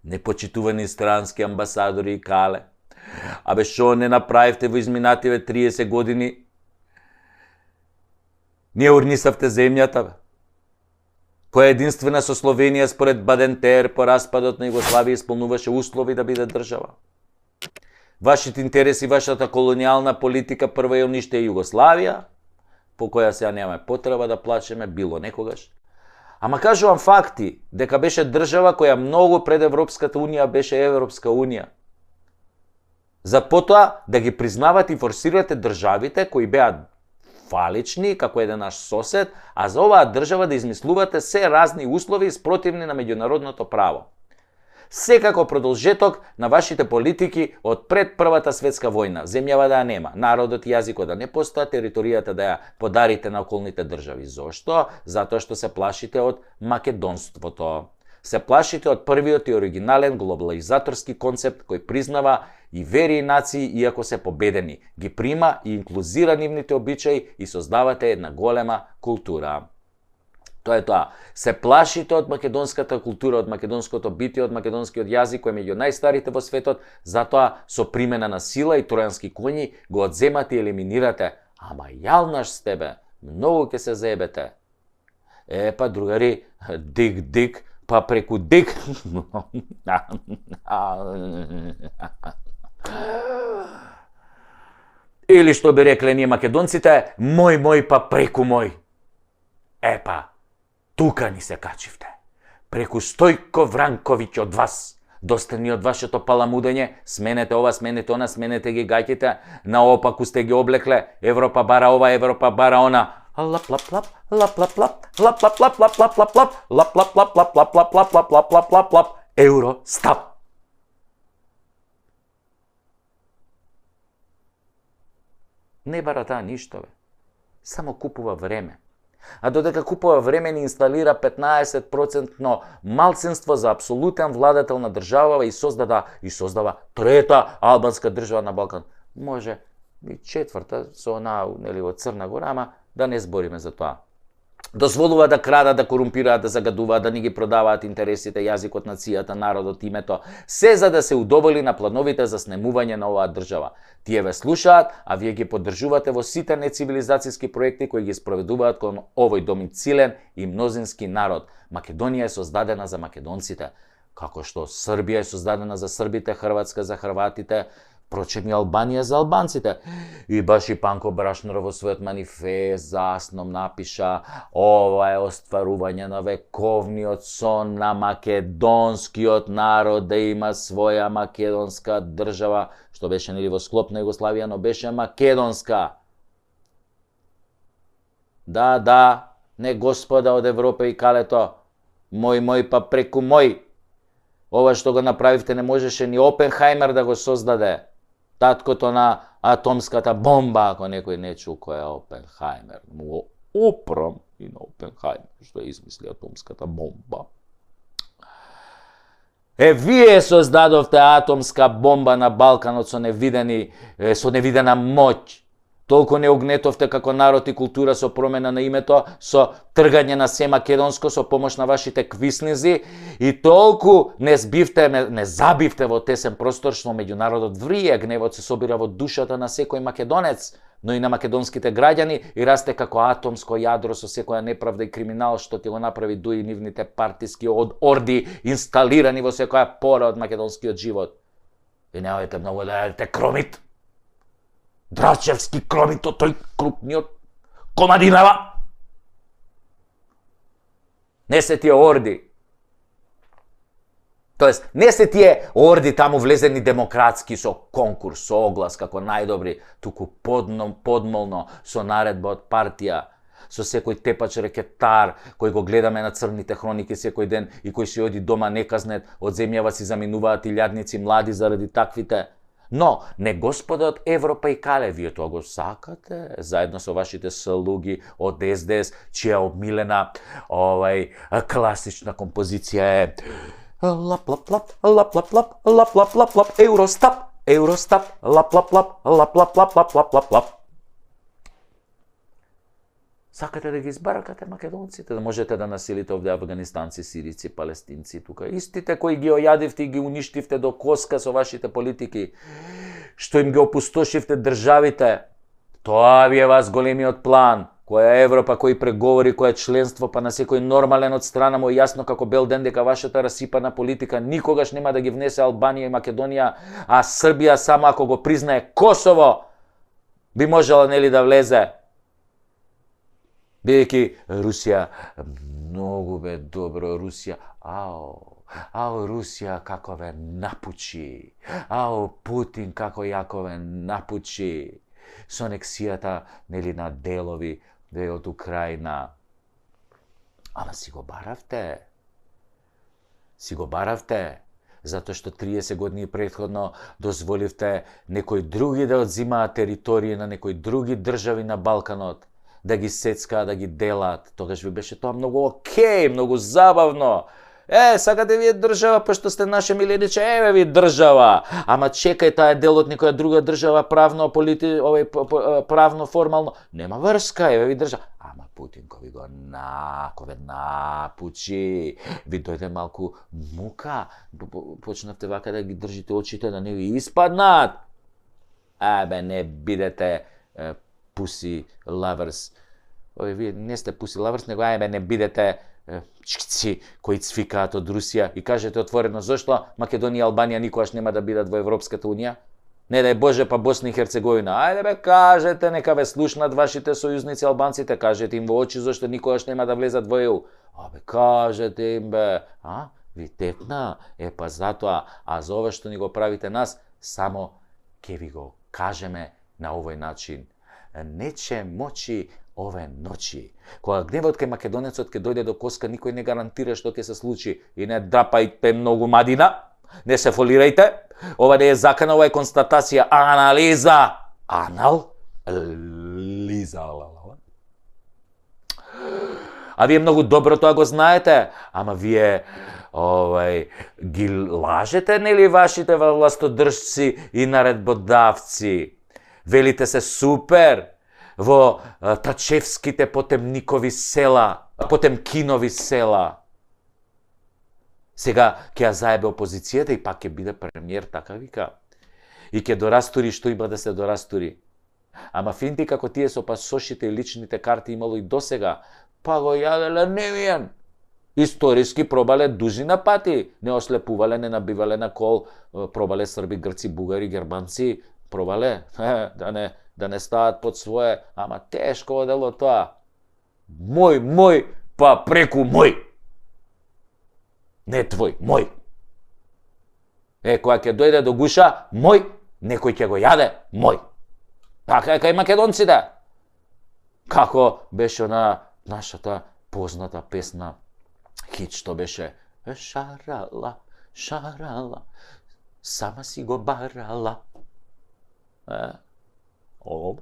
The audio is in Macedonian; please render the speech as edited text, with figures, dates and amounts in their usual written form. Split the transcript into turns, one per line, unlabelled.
Непочитувани странски амбасадори и кале. Абе, шо не направивте во изминативе 30 години? Ние урнисавте земјата, бе. Која единствена со Словенија според Бадентер по распадот на Југославија исполнуваше услови да биде држава. Вашите интереси, вашата колонијална политика прва ја уништи Југославија, по која сега немаме потреба да плачеме било некогаш. Ама кажувам факти, дека беше држава која многу пред Европската унија беше Европска унија. За потоа да ги признавате и форсирате државите кои беа фалични, како еден наш сосед, а за оваа држава да измислувате се разни услови спротивни на меѓународното право. Секако продолжеток на вашите политики од пред Првата светска војна. Земјава да ја нема, народот и јазикот да не постојат, територијата да ја подарите на околните држави. Зошто? Затоа што се плашите од македонството. Се плашите од првиот и оригинален глобализаторски концепт кој признава и вери и нации иако се победени, ги прима и инклузира нивните обичаи и создавате една голема култура. Тоа е тоа. Се плашите од македонската култура, од македонското битие, од македонскиот јазик кој е меѓу најстарите во светот, затоа со примена на сила и тројански коњи го одземате и елиминирате. Ама јалнаш сте, бе, многу ќе се заебете. Па другари, дик, па преку дик. Или што би рекле ние македонците, мој па преку мој. Епа, тука ни се качивте. Преку Стојко Вранковиќ од вас. Доста ни од вашето паламудење, сменете ова, сменете она, сменете ги гаќите, наопаку сте ги облекле, Европа бара ова, Европа бара она. Лап-лап-лап, лап-лап-лап, лап-лап-лап, лап-лап-лап, лап-лап-лап, лап-лап-лап, лап-лап-лап, лап-лап, евро, стап. Не бара таа ништо, бе. Само купува време. А додека купува време ни инсталира 15% малцинство за апсолутен владател на држава и создава трета албанска држава на Балкан. Може и четврта со онаа од Црна Гора, ама да не збориме за тоа. Дозволува да крадат, да корумпираат, да загадуваат, да ни ги продаваат интересите, јазикот, нацијата, народот, името, се за да се удоволи на плановите за снемување на оваа држава. Тие ве слушаат, а вие ги поддржувате во сите нецивилизацијски проекти кои ги спроведуваат кон овој домицилен и мнозински народ. Македонија е создадена за македонците, како што Србија е создадена за србите, Хрватска за хрватите, впрочем и Албанија за албанците. И баш и Панко Брашнар во својот манифест за Асном напиша: ова е остварување на вековниот сон на македонскиот народ да има своја македонска држава, што беше нели во склоп на Југославија, но беше македонска. Да, не господа од Европа и калето, мој па преку мој. Ова што го направивте не можеше ни Опенхајмер да го создаде. Таткото на атомската бомба, ако некој не чул кој е Опенхајмер. Му опрам и на Опенхајмер, што е измисли атомската бомба. Вие создадовте атомска бомба на Балканот со невидена моќ. Толку не огнетовте како народ и култура со промена на името, со тргање на се македонско, со помош на вашите квиснизи, и толку не забивте во тесен простор што меѓу народот врие, гневот се собира во душата на секој македонец, но и на македонските граѓани, и расте како атомско јадро со секоја неправда и криминал што ти го направи дуи нивните партиски орди инсталирани во секоја пора од македонскиот живот. И немојте многу да јадете кромит. Драчевски кромито, тој крупниот комадинава. Не се тие орди. Тоест, не се тие орди таму влезени демократски со конкурс, со оглас како најдобри, туку подмолно со наредба од партија, со секој тепач рекетар кој го гледаме на црните хроники секој ден и кој си оди дома неказнет, од земјава си заминуваат илјадници млади заради таквите. Но, не господа од Европа и Кале, вие тоа го сакате, заедно со вашите слуги од СДС, чија обмилена класична композиција е лап-лап-лап, лап-лап-лап, лап-лап-лап-лап, Евростап, Евростап, лап-лап-лап, лап-лап-лап-лап-лап-лап. Сакате да ги избаракате македонците, да можете да насилите овде афганистанци, сирици, палестинци тука. Истите кои ги ојадивте и ги уништивте до коска со вашите политики, што им ги опустошивте државите, тоа ви е вас големиот план. Која Европа, кои преговори, која членство, па на секој нормален од страна му јасно како бел ден дека вашата расипана политика никогаш нема да ги внесе Албанија и Македонија, а Србија само ако го признае Косово, би можела нели да влезе. Бидејќи Русија, многу бе добро Русија, ао Русија како ве напучи, ао Путин како јако ве напучи, со анексијата нели на делови од Украина. Ама си го баравте, затоа што 30 години претходно дозволивте некои други да одзимаат територии на некои други држави на Балканот, да ги сецкаат, да ги делат. Тогаш ви беше тоа многу окей, многу забавно. Сакате вие држава, пошто сте наше милениче, еве ви држава. Ама чекај, таа е дел од некоја друга држава, правно, правно, формално. Нема врска, еве ви држава. Ама Путин кој ви го напучи, ви дојде малку мука, почнавте вака да ги држите очите да не ви испаднат. Не бидете pussy lovers. Вие не сте pussy lovers, него не бидете чкци кои цвикаат од Русија и кажете отворено зошто Македонија и Албанија никогаш нема да бидат во Европската унија? Не дај Боже, па Босна и Херцеговина. Ајде бе, кажете, нека ве слушнат вашите сојузници албанците, кажете им во очи зашто никогаш нема да влезат во ЕУ. Кажете им бе, ви тепна, па затоа, а за ова што ни го правите нас, само ке ви го кажеме на овој начин. Нече мочи ове ночи. Кога гневот кај македонецот ке дојде до коска, никој не гарантира што ќе се случи. И не драпајте многу мадина, не се фолирајте. Ова не е закана, ова е констатација, анализа. Анализа. А вие многу добро тоа го знаете, ама вие ги лажете, нели, вашите властодржци и наредбодавци. Велите се супер во Тачевските Потемникови села, Потемкинови села. Сега ќе ја заебе опозицијата и пак ќе биде премиер, така вика. И ќе дорастури што има да се дорастури. Ама финти како тие со пасошите и личните карти имало и досега, па го јаделе невиен. Историски пробале дузина пати. Не ослепувале, не набивале на кол, пробале срби, грци, бугари, германци, пробале, да не стават под свое, ама тешко одело тоа. Мој, па преку мој. Не твој, мој. Кога ќе дојде до гуша, мој, некој ќе го јаде, мој. Така е кај македонците. Како беше на нашата позната песна, хит што беше шарала, шарала, сама си го барала. О.